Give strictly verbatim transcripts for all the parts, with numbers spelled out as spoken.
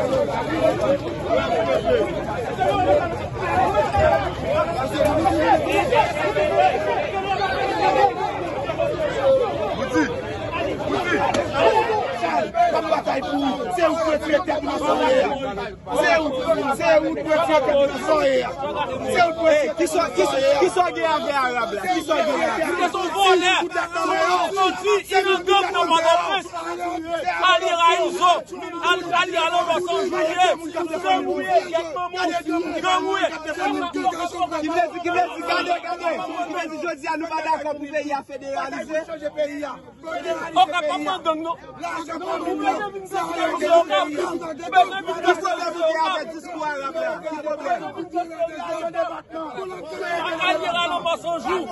M ap batay pou ou. Se ou k dwe tire tèt nou nan sa w ye a. Se ou, se ou k dwe tire tèt nou nan sa w ye a. Se ou k dwe tire tèt nou nan sa w ye a. Kisa w gen avè Arab la? Kisa w gen avè? Li te se yon vòlè. Jodi, li nan gang nan Pòtoprens. Alira Izo. Al-, Alira Lanmò San Jou ye. Gang ou ye, gang manman w. Gang ou ye. Ki vle di, ki vle di, gade, gade. Ki vle di jodi a nou pa dakò pou peyi a federalize. Okap pa pran gang non. Ou bezwen vin vizite Okap. Ou bezwen vin vizite Okap. Ki pwoblèm ou gen avèk diskou Arab la? Ki pwoblèm? Alira Lanmò San Jou.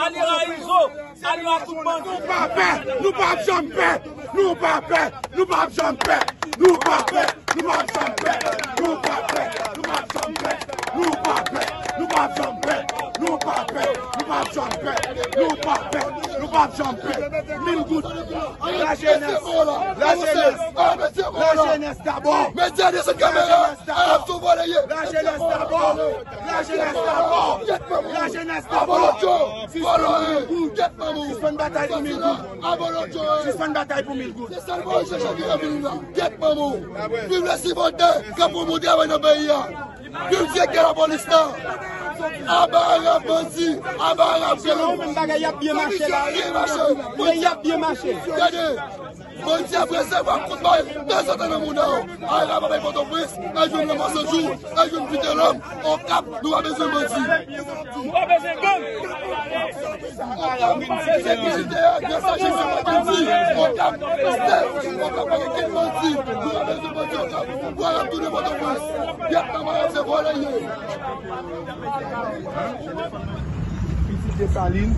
Alira Izo. Alira tout bandi. Nou pa pè. Nou p ap janm pè. Nou pa pè. Nou p ap janm pè. Nou pa pè. Nou p ap janm pè. Nou pa pè. Nou p ap janm pè. Nou pa pè. Nou p ap janm pè. Nou pa pè. Nou p ap janm pè. Nou p ap janm pè. Mil goud. Lajenès. Lajenès. Lajenès dabò. Medya desann kamera. Arab se yon vòlè ye. Lajenès dabò. Lajenès dabò. Lajenès dabò. Sispann batay pou mil goud. Sispann batay pou mil goud. Sispann batay pou mil goud. Se sèl mwen chèche ki revini la. Gèt manman w. Viv le sipòtè k ap pran bon travay nan peyi a. Viv direktè lapolis la. Aba Arab bandi. Aba Arab gang. Selon ou menm bagay y ap byen mache la wi. Byen mache. Men y ap byen mache. Gade. Bandi ap resevwa kout bal tanzantan nan mouda yo. Arab ap bay Pòtoprens, al jwenn Lanmò San Jou, al jwenn Vitelòm, Okap, nou pa bezwen bandi. Nou pa bezwen gang. Okap, se vizitè a, gras a Jezi Makandji, Okap, se Okap pa gen kenn bandi. Nou pa bezwen bandi Okap. Pou Arab tounen Pòtoprens. Gèt manman w, se vòlè ye. Pitit Desalin.